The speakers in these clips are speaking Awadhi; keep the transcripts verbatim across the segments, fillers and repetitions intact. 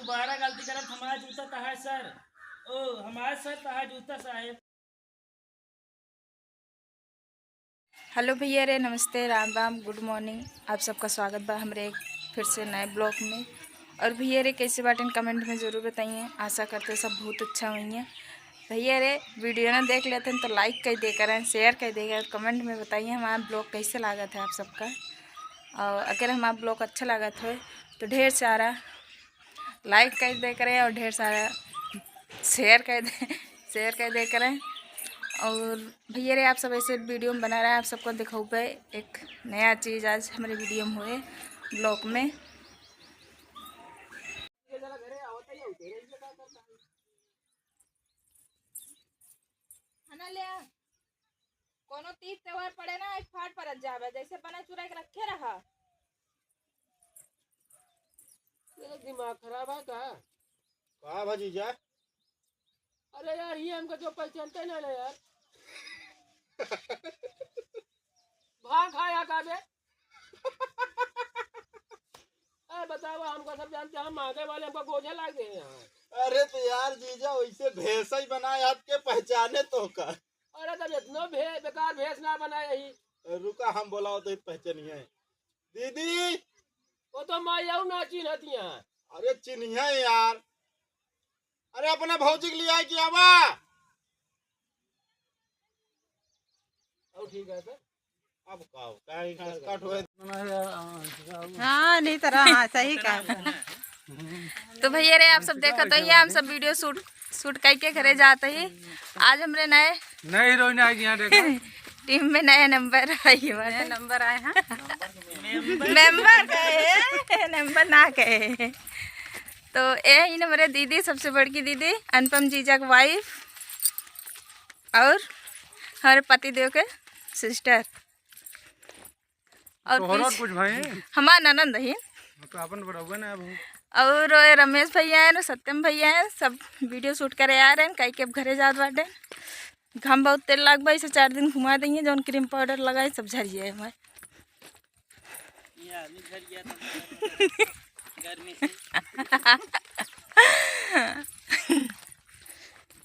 दोबारा गलती करब, हमार जूता तहार सर। ओ, हमार सर तहार जूता, साहेब। हेलो भैया रे, नमस्ते, राम राम, गुड मॉर्निंग। आप सबका स्वागत बा हमरे एक फिर से नए ब्लॉग में। और भैया रे, कैसे बाटेन, कमेंट में ज़रूर बताइए। आशा करते सब बहुत अच्छा होइए। भैया रे, वीडियो ना देख लेते हैं तो लाइक कर दे करें, शेयर कर दे करें, कमेंट में बताइए हमारा ब्लॉग कैसे लागत है आप सबका। और अगर हमारा ब्लॉग अच्छा लागत हो तो ढेर सारा लाइक कर दे करें और ढेर सारा शेयर कर दे, शेयर कर दे करें। और भैया रे, आप सब ऐसे वीडियो में बना रहे, आप सबको दिखाऊबे एक नया चीज़ आज हमारे वीडियो में हुए ब्लॉग में। खाना ले आ। कोनो तीज त्योहार पड़े ना, आज फाट परत जावे, जैसे बना चुरा के रखे रहा। तेरा दिमाग खराब है का? का भा जीजा? अरे यार, ये हमको जो पहचानते ना, ना यार। भाग खा यहाँ का बे? ए, बतावा, हमको सब जानते हैं, हम आगे वाले हमको गोझे लाग गए हैं यहाँ। अरे तो यार जीजा, वैसे भेसा ही बनाए, आपके पहचाने तो का? अरे तब इतनो भे-, बेकार भेस ना बनाए ही। रुका, हम बोलाओ तो पहचानिए। दीदी! वो तो माई आऊ ना चिन्हती हैं। अरे चिन्हिए यार। अरे अपने भौजी के लिए आए कि आवा? और ठीक है सर। अब का हो? काहे खसखट हुए? हाँ, नहीं तो रहा, हाँ, सही कहा। तो भैया रे, आप सब देखत होइए, हम सब वीडियो शूट, शूट करके घरे जात ही। आज हमरे नए नए हीरोइन आ गई हैं, देखो। टीम में नया नंबर आई है, नया नंबर आए हैं। मेंबर कहे, नंबर ना कहे। तो ये ही हमरे दीदी, सबसे बड़की दीदी, अनुपम जीजा के वाइफ, और हमारे पति देव के सिस्टर। और तोहरा पीछे कुछ भाई? हमार ननद ही। तो अपन बड़ौआ ना अभी। और ये रमेश भैया हैं, सत्यम भैया हैं, सब वीडियो शूट करे आ रहे हैं, काहे के अब घरे जात बाटे। घाम बहुत तेज लाग बा, इसे चार दिन घुमा देंगे, जौन क्रीम पाउडर लगाए सब झरिया है हमारे। ये आदमी झरिया तो गर्मी से।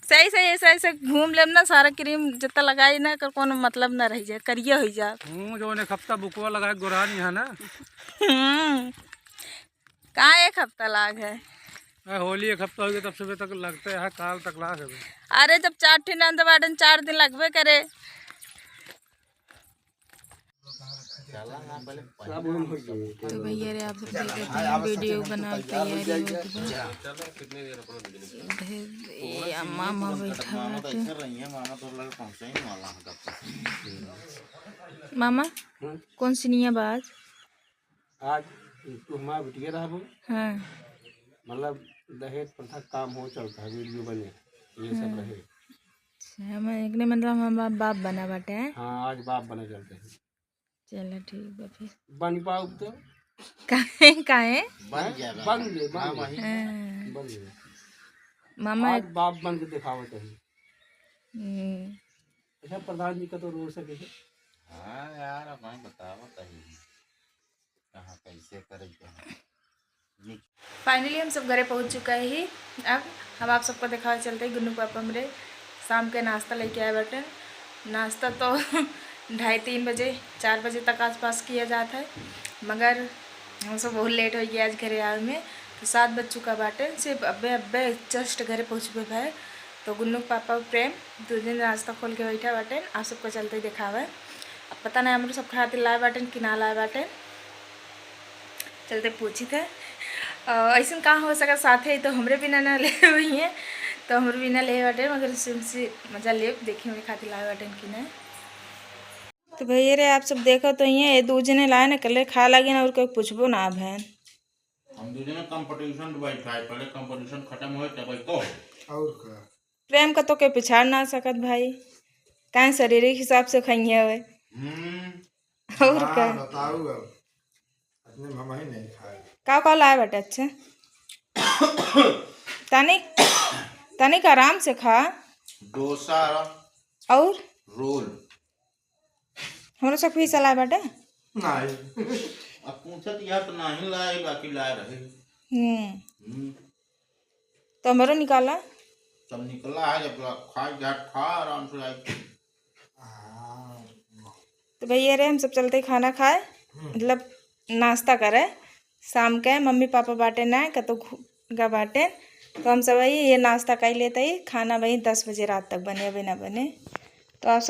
सही सही ऐसे ऐसे घूम लेब ना, सारा क्रीम जितना लगाई ना, एकर कोनो मतलब ना रह जाए, करिया हो जाए। हूँ, जो एक हफ्ता बुकवा लगाए गोरानी है ना। हम्म, कहाँ एक हफ्ता लाग है? ए, होली एक हफ्ता हो गया, तब सुबह तक लगते हैं, काल तक लाग है। अरे जब चार ठे नंद बाटन, चार दिन लगबे करे। तो भैया रे, आप सब देखत हैं, वीडियो बनावे तैयारी होत बा। इधर ये मामा बैठा बाटे। मामा, कौन सी निया बात? आज तू हमार बिटिया रहबो। हाँ। मतलब दहेज प्रथा काम हो चलता है, वीडियो बने, ये सब रहे। अच्छा, हम एकने मतलब हम बाप, बाप बना बाटे हैं। हाँ, आज बाप बना चलते हैं। चला ठीक बा फिर। बन पाउब तो? काहे, काहे? बन गया, बन गए, बन गए। हाँ। बन गए। मामा आज बाप बन के दिखावत है। हम्म। अच्छा, प्रधान जी का तो रोल सके है। हाँ यार, अब मैं बतावत है। कहाँ कैसे करे के है। फाइनली हम सब घरे पहुँच चुका ही। अब हम आप सबको देखावे चलते हैं, गुन्नू पापा हमरे शाम के नाश्ता लेके आए बाटे। नाश्ता तो ढाई तीन बजे, चार बजे तक आसपास किया जात है, मगर हम सब बहुत लेट हो गया आज घरे आवे में। तो सात बज चुका बाटे, सिर्फ अब्बे अब्बे जस्ट घरे पहुँचबे भाई। तो गुन्नू के पापा प्रेम दो दिन रास्ता खोल के बैठा बाटेन, आप सबको चलते ही देखावे। अब पता नहीं हमरो सब खातिर लाए बाटेन कि ना लाए बाटेन, चलते पूछी थे। अ, ऐसन का हो सका, साथे ही तो हमरे बिना ना ले हुई हैं, तो हमरे बिना ले बाटे, मगर सुन से मजा ले देखे में खातिर लाए बाटेन कि ना। तो भैया रे, आप सब देखो तो ये, ये दू जने लाए ना, कले खा लागे ना, और कोई पूछबो ना भैन। हम दू जने कंपटीशन पे बैठा है, पहले कंपटीशन खत्म होए तब तो। और का? प्रेम का तो के पिछाड़ ना सकत भाई, काहे शारीरिक हिसाब से खइहे हवे। हम्म। और हाँ, का? बताऊ अब। इतने में हम ही नहीं खाए। का का लाए बाटे? अच्छा। तनिक, तनिक आराम से खा। डोसा और? रोल। हमरो सब पीस लाए बाटे? नहीं। अब पूछत यार तो नहीं लाए, बाकी लाए रहे। हम्म। हम्म। तो हमरो निकाला। सब निकला है, जब खा जा, खा आराम से आई। तो भैया रे, हम सब चलते खाना खाए, मतलब नाश्ता करे। शाम के मम्मी पापा बाटे ना, कतो घु-, गा बाटे, तो हम सब वही ये नाश्ता कर लेते ही। खाना वही दस बजे रात तक बने, अबे ना बने। तो आप